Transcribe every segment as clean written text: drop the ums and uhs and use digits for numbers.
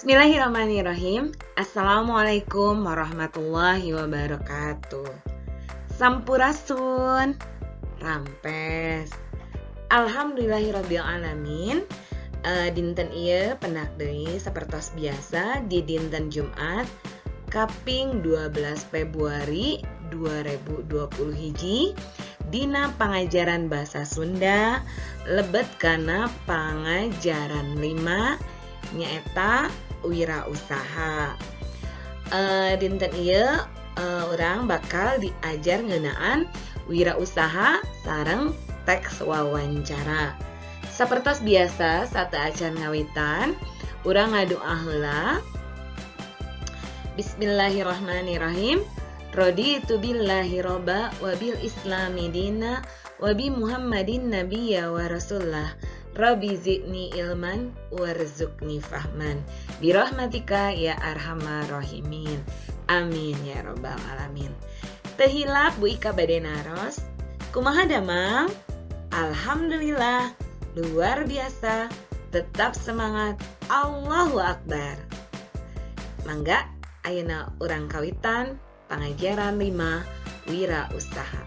Bismillahirrahmanirrahim. Assalamualaikum warahmatullahi wabarakatuh. Sampurasun, rampes. Alhamdulillahirabbil alamin. Dinten ieu penak deui sapertos biasa di dinten Jumat kaping 12 Februari 2020 hiji dina pangajaran bahasa Sunda lebet kana pangajaran 5 nyaeta wirausaha. Dinten ieu urang bakal diajar ngeunaan wirausaha sareng teks wawancara. Sapertos biasa sateuacan ngawitan urang ngadoa heula. Bismillahirrahmanirrahim. Raditu billahi robba wa bil islami dina wa bi Muhammadin nabiyya wa rasulullah. Rabbi zidni ilman warzuqni fahman. Birahmatika ya arhamar rahimin. Amin ya robbal alamin. Teu hilap Bu Ika bade naros. Kumaha damang? Alhamdulillah, luar biasa. Tetap semangat. Allahu akbar. Mangga ayeuna urang kawitan pangajaran 5 wirausaha.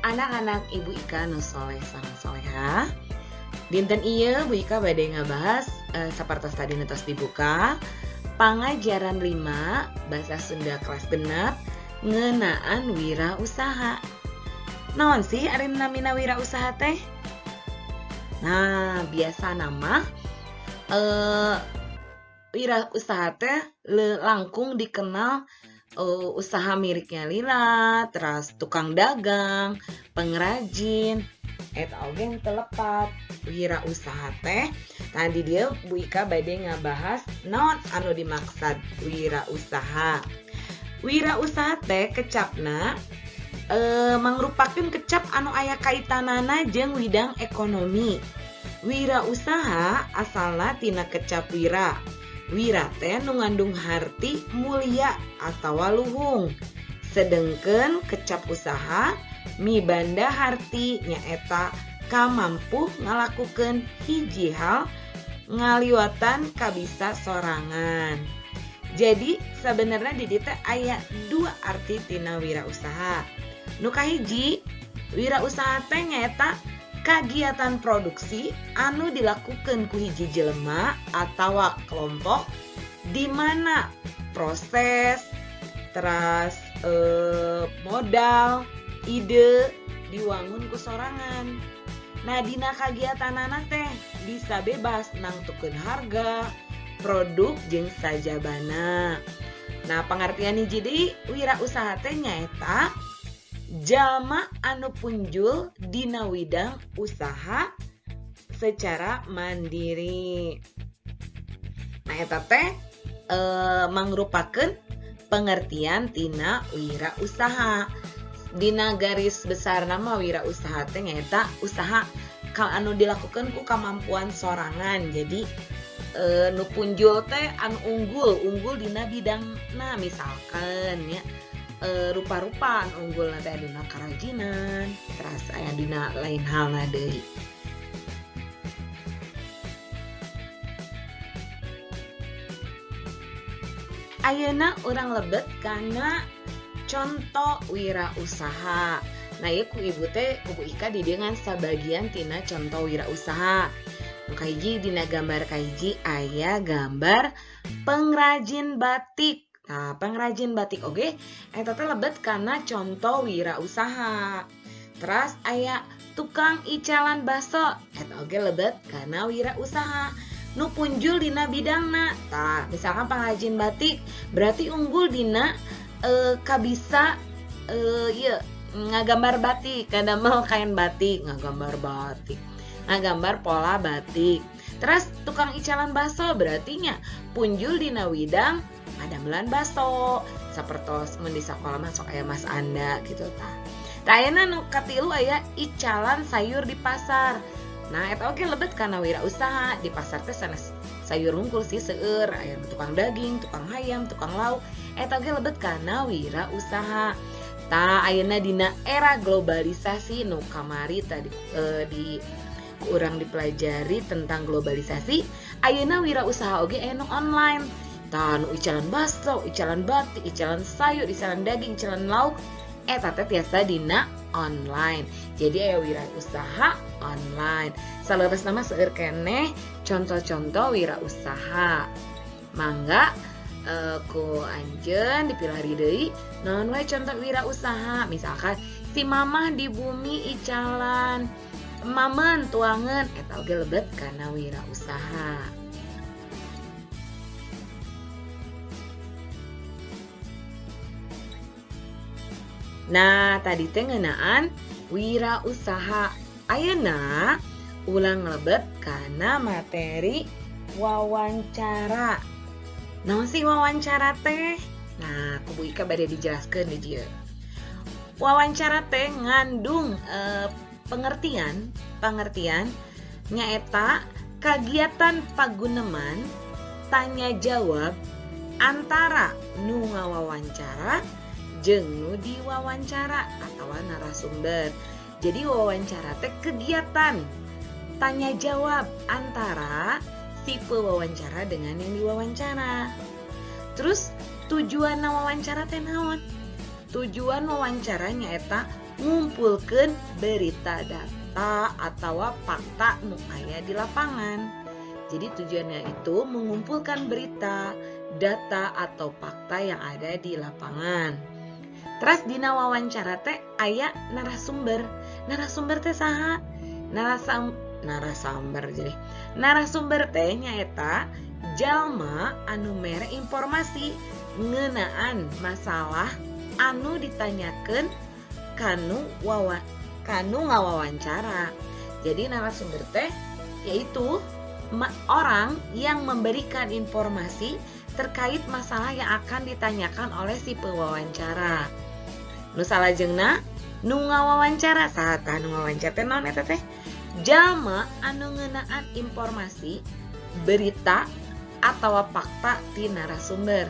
Anak-anak Ibu Ika nu soleh sareng soleha. Dinten ieu Bu Ika bade ngabahas sapertos tadi nu tos dibuka pangajaran 5 bahasa Sunda kelas 6 ngeunaan wirausaha. Naon sih ari namina wirausaha teh? Nah, biasa nama wirausaha teh langkung dikenal usaha miriknya lila, teras tukang dagang, pengrajin, eta oge teu lepat wirausaha teh. Tadi dia Bu Ika bade ngabahas naon anu dimaksud wirausaha. Wirausaha teh kecapna mangrupakeun kecap anu aya kaitanana jeung widang ekonomi. Wirausaha asalna tina kecap wira. Wira teh nu ngandung harti mulia atawa luhung. Sedengkeun kecap usaha mibanda harti nyaeta kamampu ngalakukeun hiji hal ngaliwatan kabisa sorangan. Jadi sebenarnya di dieu teh aya dua arti tina wirausaha. Nu kahiji, wirausaha teh nyaeta kagiatan produksi anu dilakukan ku hiji jelema atawa kelompok di mana proses, teras modal, ide diwangun ku sorangan. Nah, dina kagiatanana teh bisa bebas nangtukeun harga, produk jeung sajabana. Nah, pangartian hiji deui wirausaha teh nyaeta jalma anu punjul dina widang usaha secara mandiri. Nah, eta teh mangrupakeun pengertian tina wirausaha. Dina garis besar nama wirausaha teh nyaeta usaha anu dilakukeun ku kamampuan sorangan. Jadi nu punjul teh anu unggul dina bidangna, misalkan ya rupa-rupa unggul nanti dina kerajinan, terus aya dina lain halna deui. Ayeuna urang lebet kana contoh wirausaha. Nah, ieu ku ibu teh ku Bu Ika di dieu ngan sabagian tina contoh wirausaha. Nu kahiji dina gambar kahiji aya gambar pengrajin batik. Nah, pengrajin batik oge eta teh lebet kana contoh wirausaha. Terus aya tukang icalan baso eta oge lebet kana wirausaha. Nu punjul dina bidangna. Tah, misalkan pengrajin batik berarti unggul dina kabisa ieu ngagambar batik, kadamel kain batik, ngagambar batik, ngagambar pola batik. Terus tukang icalan baso berarti nya punjul dina widang padamelan baso, sapertos mun di sakola mah sok aya Mas Anda gitu tah. Tah ayeuna nu katilu aya icalan sayur di pasar. Nah, eta oge lebet kana wirausaha. Di pasar teh sanes sayur hungkul sih seueur, aya tukang daging, tukang hayam, tukang lauk. Eta oge lebet kana wirausaha. Tah ayeuna dina era globalisasi nu kamari tadi di ku urang dipelajari tentang globalisasi, ayeuna wirausaha oge aya nu online. Tah nu icalan baso, icalan batik, icalan sayur, icalan daging, icalan lauk eta teh tiasa dina online. Jadi aya wirausaha online. Saleresna mah seueur keneh contoh-contoh wirausaha. Mangga ku anjeun dipilari deui naon wae contoh wirausaha. Misalkan si mamah di bumi icalan mamen tuangan eta oge lebet kana wirausaha. Nah, tadi teh ngeunaan wirausaha. Ayeuna ulang lebet kana materi wawancara. Naon sih wawancara teh? Nah, ku Bu Ika bade dijelaskeun di dieu. Wawancara teh ngandung pengertian nyaeta kagiatan paguneman tanya jawab antara nu ngawawancara jeung nu diwawancara atawa narasumber. Jadi wawancara teh kegiatan tanya jawab antara si pewawancara dengan yang diwawancara. Terus tujuan wawancara teh naon? Tujuan wawancara nyaeta ngumpulkeun berita data atawa fakta nu aya di lapangan. Jadi tujuannya itu mengumpulkan berita, data atau fakta yang ada di lapangan. Terus dina wawancara teh aya narasumber. Narasumber teh saha? Narasumber jadi. Narasumber teh nyaeta jalma anu mere informasi ngeunaan masalah anu ditanyakeun kanu ngawawancara. Jadi narasumber teh yaitu orang yang memberikan informasi terkait masalah yang akan ditanyakan oleh si pewawancara. Nu salajengna nu ngawawancara saha tah nu ngawawancara teh naon eta teh? Jalma anu ngeunaan informasi, berita atawa fakta ti narasumber.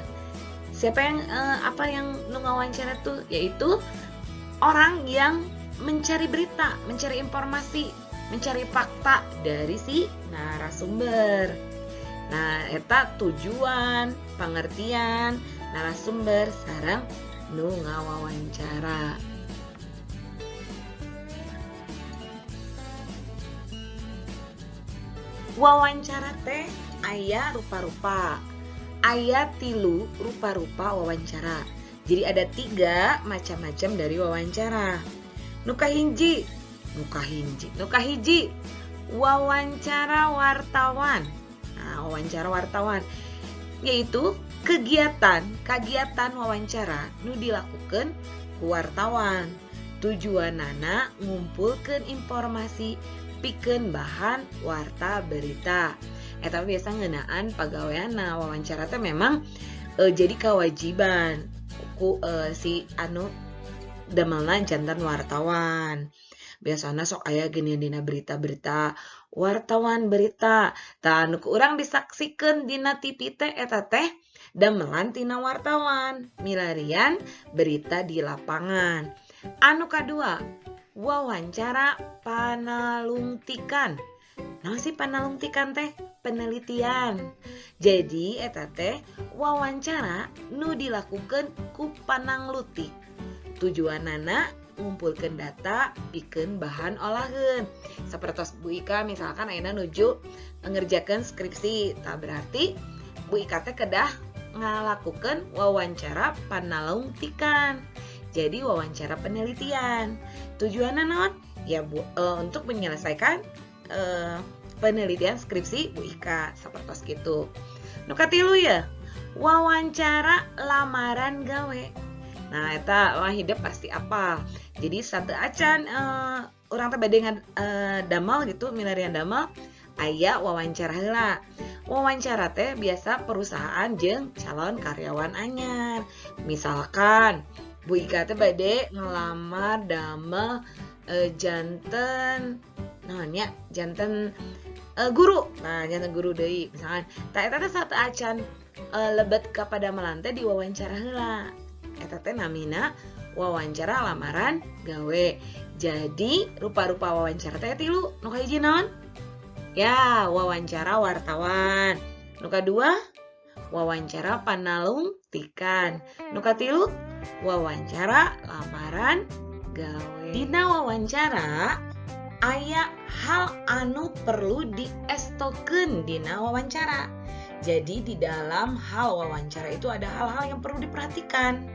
Siapa yang apa yang nu ngawawancara tuh? Yaitu orang yang mencari berita, mencari informasi, mencari fakta dari si narasumber. Nah, eta tujuan, pengertian narasumber sareng nu ngawawancara. Wawancara teh aya rupa-rupa. Aya 3 rupa-rupa wawancara. Jadi ada 3 macam-macam dari wawancara. Nu kahiji, wawancara wartawan. Nah, wawancara wartawan yaitu kegiatan wawancara nu dilakukan ku wartawan. Tujuanana ngumpulkeun informasi pikeun bahan warta berita. Eta biasa ngeunaan pagaweanna. Wawancara teh memang jadi kewajiban ku si anu damelna jantan wartawan. Biasana sok aya geuning dina berita-berita wartawan berita. Tah anu ku urang disaksikeun dina TV teh eta teh damelan tina wartawan, milarian berita di lapangan. Anu kadua, wawancara panalungtikan. Naon sih panalungtikan teh? Penelitian. Jadi eta teh wawancara nu dilakukeun ku pananglutik. Tujuanana ngumpulkeun data pikeun bahan olaheun. Sapertos Bu Ika misalkan ayeuna nuju ngerjakeun skripsi, tah berarti Bu Ika teh kedah ngalakukeun wawancara panalungtikan. Jadi wawancara penelitian. Tujuanna naon? Ya Bu, untuk menyelesaikan penelitian skripsi Bu Ika sapertos kitu. Nu katilu ya, wawancara lamaran gawe. Nah, eta wah hidup pasti apal. Jadi satu acan urang teh bade damal gitu, milarian damal, aya wawancara heula. Wawancara teh biasa perusahaan jeung calon karyawan anyar. Misalkan Bu Ika teh bade ngelamar damel janten naon nya, janten guru. Nah, janten guru deui misalkan. Tah eta teh satu acan lebet ka padamelan teh diwawancara heula. Eta teh namina wawancara lamaran gawe. Jadi rupa-rupa wawancara teh 3. Nu kahiji naon? Ya, wawancara wartawan. Nu kadua, wawancara panalungtikan. Nu katilu, wawancara lamaran gawe. Dina wawancara aya hal anu perlu diestokeun dina wawancara. Jadi di dalam hal wawancara itu ada hal-hal yang perlu diperhatikan.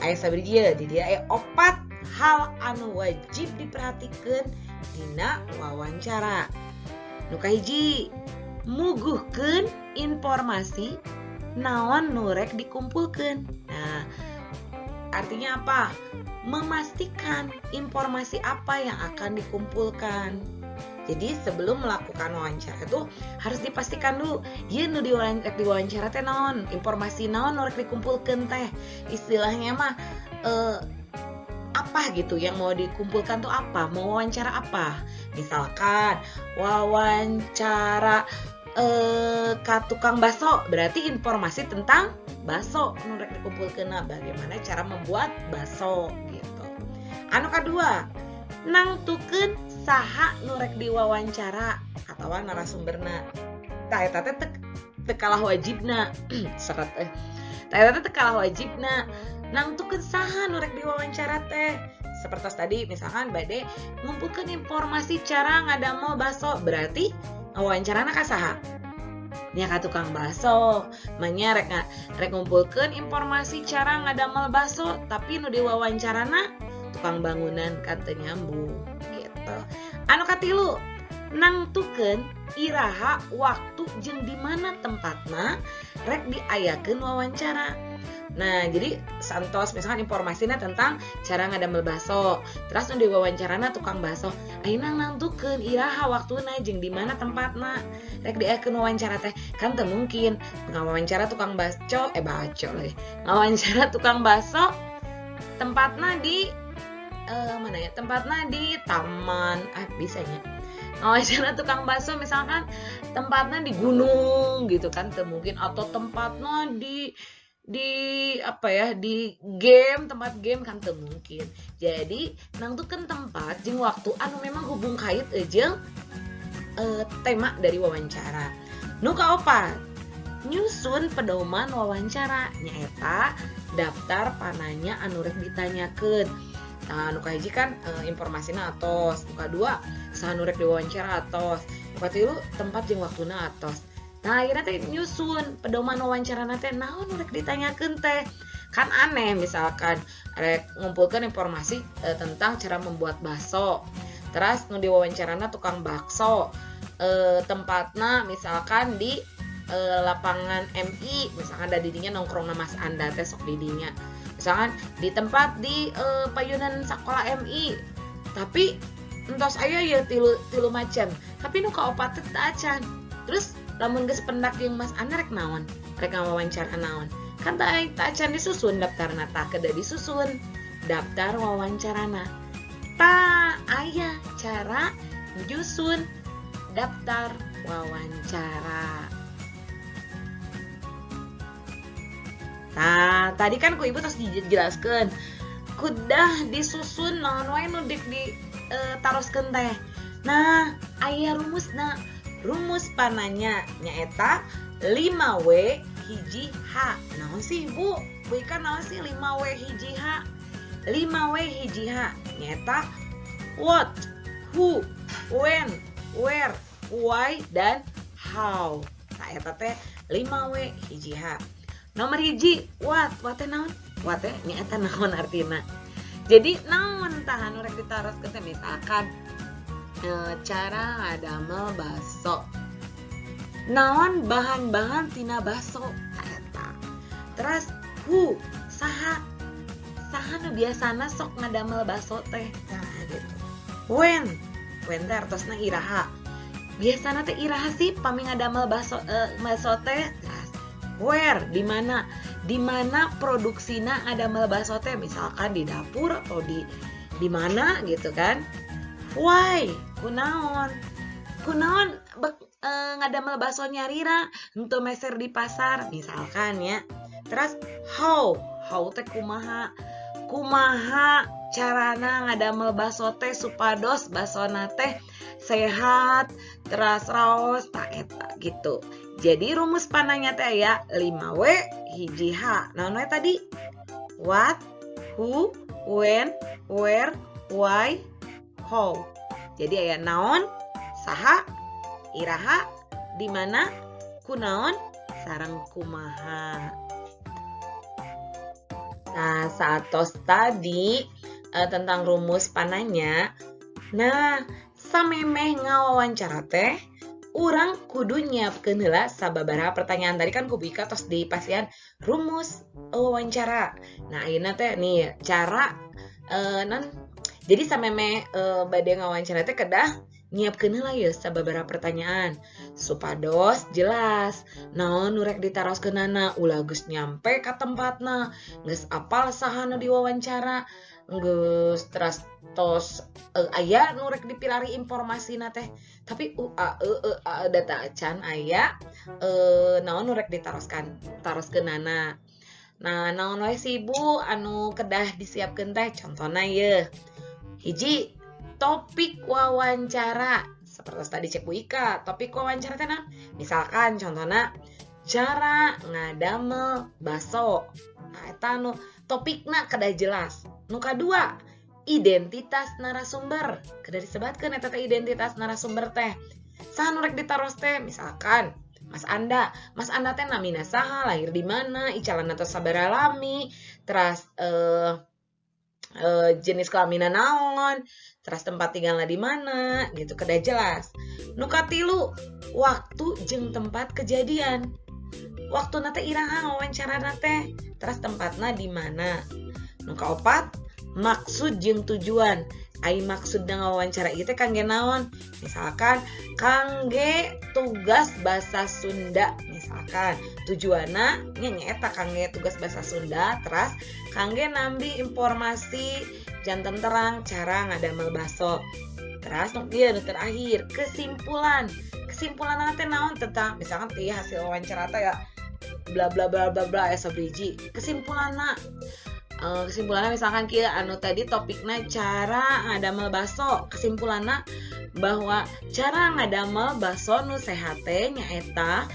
Aya sabiji di dia aya 4 hal anu wajib diperhatikan dina wawancara. Nu kahiji, muguhkeun informasi naon nu rek dikumpulkeun. Nah, artinya apa? Memastikan informasi apa yang akan dikumpulkan. Jadi sebelum melakukan wawancara itu harus dipastikan dulu, ieu nu diwawancara teh naon, informasi naon nu rek dikumpulkeun teh. Istilahnya mah apa gitu yang mau dikumpulkan tuh apa, mau wawancara apa. Misalkan wawancara ka tukang bakso, berarti informasi tentang bakso nu rek dikumpulkeun, bagaimana cara membuat bakso gitu. Anu kadua, nangtukeun saha nu rek diwawancara atawa narasumberna. Tah eta teh teu kalah wajibna. Seret teh. Tah eta teh teu kalah wajibna. Nangtukeun saha nu rek diwawancara teh. Seperti tadi misalkan bade ngumpulkeun informasi cara ngadamel bakso, berarti wawancarana ka saha? Nya ka tukang bakso. Manya rek ngumpulkeun informasi cara ngadamel bakso, tapi nu diwawancarana tukang bangunan kan teu nyambung gitu. Anu katilu, nangtukeun iraha waktu jeung di mana tempatna rek diayakeun wawancara. Nah, jadi santos misalkan informasinya tentang cara ngadamel bakso, terus nu diwawancara tukang bakso, ayeuna nangtukeun iraha waktuna jeung di mana tempatna rek diayakeun wawancara teh. Kan teu mungkin ngawawancara tukang bakso, baco lagi. Ngawawancara tukang bakso tempatna di mana ya? Tempatna di taman, bisanya. Ngawawancara tukang bakso misalkan tempatnya di gunung gitu kan, teu mungkin, atau tempatnya di apa ya, di game, tempat game kan teu mungkin. Jadi nangtukeun tempat jeung waktu anu memang hubung kait jeung tema dari wawancara. Nu kaopat, nyusun pedoman wawancara, nyaeta daftar pananya anu rek ditanyakeun. Nah, nu kahiji kan informasina atos, nu kadua saha nu rek diwawancara atos, nu katilu tempat jeung waktuna atos. Nah, akhirnya teh nyusun pedoman wawancarana teh naon nu rek ditanyakeun teh. Kan aneh misalkan rek ngumpulkeun informasi tentang cara membuat bakso. Terus nu diwawancara tukang bakso, tempatna misalkan di lapangan MI, misalkan da didinya nongkrongna Mas Anda teh sok didinya. Misalkan di tempat di payunan sekolah MI. Tapi entos aya ya tilu macam. Tapi nu kaopat teh teu acan. Terus lamun geus pendak jeung Mas Anda rek naon? Rek ngawawancara naon? Kan teu acan disusun daftarna, tah kedah disusun daftar wawancarana. Tah aya cara nyusun daftar wawancara. Nah, tadi kan ku ibu terus dijelaskeun. Kudah disusun naon wae nu dik di taroskeun teh. Nah, aya rumusna. Rumus pananya nyaeta 5W 1H. Naon sih, Bu? Bu Ika naon sih 5W 1H? 5W 1H nyaeta what, who, when, where, why, dan how. Nah, eta teh 5W 1H. Nomor 1, what. What teh naon? What teh nyaeta naon artina. Jadi naon tah anu rek ditaroskeun teh, misalkan cara ngadamel bakso. Naon bahan-bahan tina bakso eta. Terus who, saha. Saha nu biasana sok ngadamel bakso teh. Nah, gitu. When, when teh artosna iraha. Biasana teh iraha sih pami ngadamel bakso teh. Terus where, di mana? Di mana produksina ngadamel bakso teh, misalkan di dapur atau di mana gitu kan. Why, kunaon? Kunaon ngadamel bakso nyarira henteu meser di pasar misalkan ya. Terus how, how teh kumaha? Kumaha Carana ngadamel baso teh supados basona teh sehat, teras raos, tah eta gitu. Jadi rumus pananya teh aya 5W hiji H. Naon we tadi? What, who, when, where, why, how. Jadi aya naon, saha, iraha, di mana, kunaon, sareng kumaha. Nah, saatos tadi tentang rumus pananya. Nah, samemeh ngawawancara teh urang kudu nyiapkeun heula sababaraha pertanyaan. Tadi kan ku Bu Ika tos dipasihan rumus wawancara. Nah, ayeuna teh nih cara non jadi samemeh bade ngawawancara teh kedah nyiapkeun heula ye sababaraha pertanyaan supados jelas naon nu rek ditaroskeunana. Ulah geus nyampe ka tempatna, geus apal saha nu diwawancara, geus teras tos aya nu rek dipilari informasina teh, tapi u a e e a data acan aya naon nu rek ditaroskan taroskeunana. Nah, naon wae sih Bu anu kedah disiapkeun teh? Contohna ye, hiji, topik wawancara. Seperti tadi cek Bu Ika, topik wawancara teh naon? Misalkan contohna cara ngadamel baso. Nah, eta nu topikna kedah jelas. Nu kadua, identitas narasumber. Kedah disebatkeun eta teh identitas narasumber teh. Saha nu rek ditaros teh? Misalkan Mas Anda. Mas Anda teh namina saha, lahir di mana, icalanna tos sabaraha lami, teras jenis kelaminna naon, teras tempat tinggalna di mana, gitu kedah jelas. Nu katilu, waktu jeung tempat kejadian. Waktuna teh iraha wawancarana teh, teras tempatna di mana. Nu kaopat, maksud jeung tujuan. Ai maksudna ngawawancara ieu teh kangge naon? Misalkan kangge tugas bahasa Sunda, misalkan tujuanna nya nyaeta kangge tugas bahasa Sunda, teras kangge nambi informasi janten terang cara ngadamel baso. Teras nu ieu nu terakhir, kesimpulan. Kesimpulanna teh naon tentang misalkan ti hasil wawancara teh ya bla bla bla bla bla aya sabiji. Kesimpulanna, kesimpulannya misalkan kieu, anu tadi topikna cara ngadamel baso, kesimpulanna bahwa cara ngadamel baso nu sehat teh nyaeta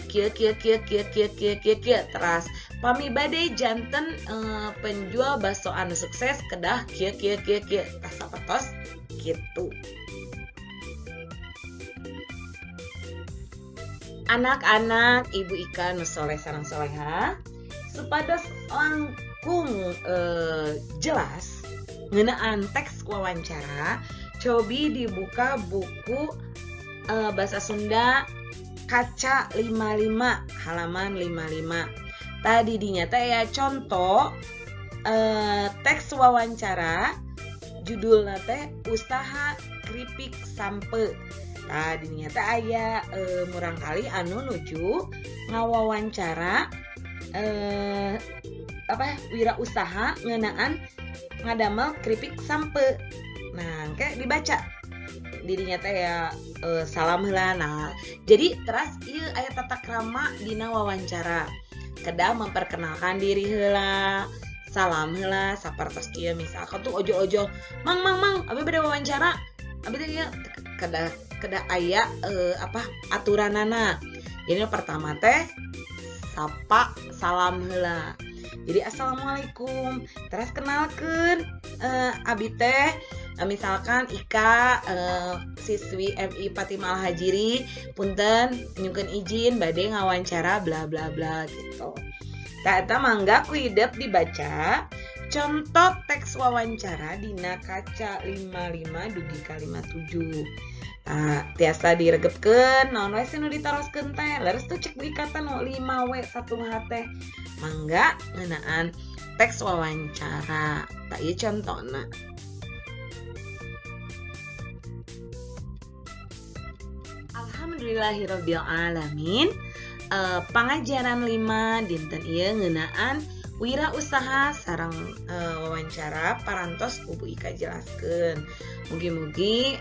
kieu kieu kieu kieu kieu kieu kieu kieu, teras pami bade janten penjual baso anu sukses kedah kieu kieu kieu kieu, tah sapertos kitu. Anak-anak Ibu Ika nu soleh sareng soleha, supados langkung jelas ngeunaan teks wawancara, cobi dibuka buku bahasa Sunda kaca 55 halaman 55. Tadi dinya teh ya contoh teks wawancara, judulna teh usaha keripik sampe. Tadi dinya teh aya murangkali anu nuju ngawawancara apa wirausaha ngeunaan ngadamel keripik sampe. Nah, engke dibaca didinya teh ya salam heula. Nah, jadi teras ieu aya tata krama dina wawancara. Kedah memperkenalkan diri heula, salam heula sapertos kieu. Misalkan tuh ojo-ojo, "Mang, mang, mang, abi bade wawancara." Abi teh ieu kedah kedah aya apa aturanana. Jadi pertama teh sapa salam heula. Jadi assalamualaikum, terus kenalkeun abi teh misalkan Ika, siswi MI Fatimah Al-Hajiri, punten nyungkeun izin bade ngawancara bla bla bla gitu. Tah eta mangga ku hidep dibaca contoh teks wawancara dina kaca 55 dugi ka 57. Nah, tiasa diregepkeun naon wae sih nu ditaroskeun teh. Leres tuh cek Bu Ika teh nu 5W 1H teh. Mangga ngeunaan teks wawancara. Tah ieu contona. Alhamdulillahirabbil alamin. Pangajaran 5 dinten ieu ngeunaan wirausaha sareng wawancara parantos ku Bu Ika jelaskeun. Mugi-mugi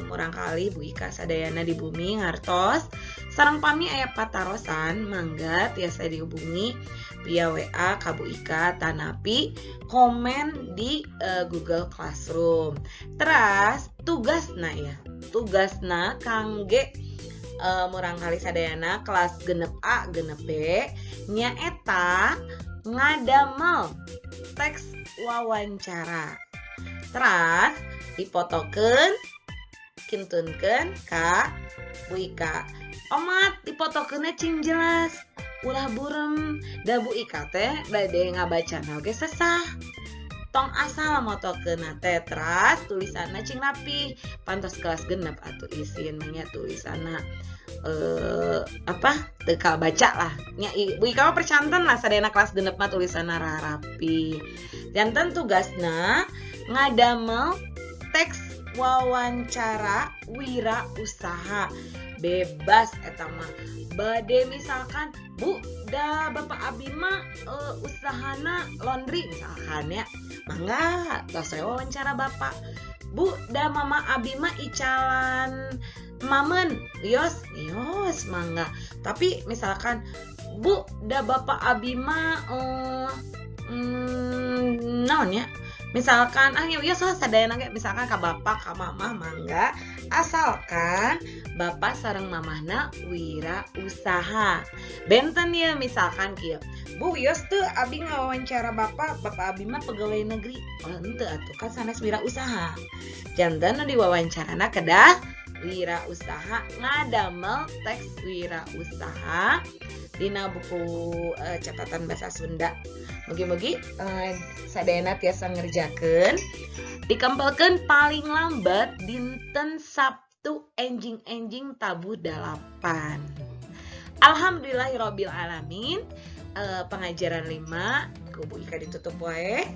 murangkali Bu Ika sadayana di bumi ngartos. Sareng pami aya patarosan mangga tiasa dihubungi Via WA ka Bu Ika atanapi komen di Google Classroom. Teras tugasna ya, tugasna kangge murangkali sadayana kelas 6 A 6 B nyaeta ngadamel teks wawancara. Teras dipotokeun, kintunkeun ka Bu Ika. Omat dipotokeunna cing jelas, ulah burem, da Bu Ika teh bade ngabacana oge sesah. Tong asal motokeunna teh, teras tulisanna cing rapi. Pantos kelas 6 atuh isin nya tulisanna apa teu kabaca lah nya. Bu Ika mah percanten lah sadayana kelas 6 mah tulisanna rapi. Janten tugasna ngadamel teks wawancara wira usaha, bebas eta mah. Bade misalkan, "Bu, da Bapak abi mah usahana laundry," misalkan ya, mangga tos saya wawancara Bapak. "Bu, da Mama abi mah icalan mamen," yos yos mangga. Tapi misalkan, "Bu, da Bapak abi mah naon ya," misalkan, ah ya sadayana ge, misalkan ka bapak ka mama mangga, asalkan bapak sareng mamahna wira usaha. Benten ya, misalkan kieu, "Bu, wios teu abi ngawawancara bapak? Bapak abi mah pegawai negeri." Oh, henteu atuh, kan sanes wira usaha. Janten nu diwawancarana kedah wira usaha. Ngadamel teks wira usaha dina buku catatan bahasa Sunda. Mugi-mugi sadayana tiasa ngerjakeun, dikempelkeun paling lambat dinten Sabtu enjing-enjing tabuh 8. Alhamdulillahirabbil alamin. Pengajaran 5 ku Bu Ika ditutup wae.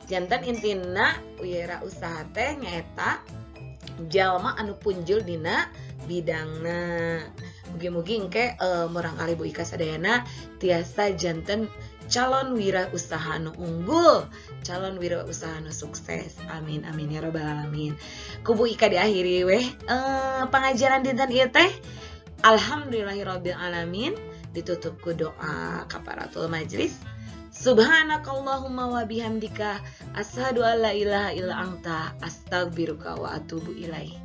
Janten intina wira usaha teh nyaeta jalma anu punjul dina bidangna. Mugi-mugi engke murangkali Bu Ika sadayana tiasa janten calon wira usaha anu unggul, calon wira usaha anu sukses. Amin amin ya robbal alamin. Ku Bu Ika diakhiri weh pengajaran dinten ieu teh. Alhamdulillahirabbil alamin, ditutup ku doa kafaratul majlis. Subhanakallahumma wa bihamdika asyhadu an la ilaha illa anta astaghfiruka wa atubu ilaih.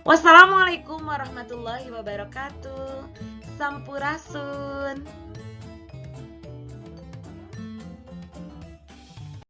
Wassalamualaikum warahmatullahi wabarakatuh. Sampurasun.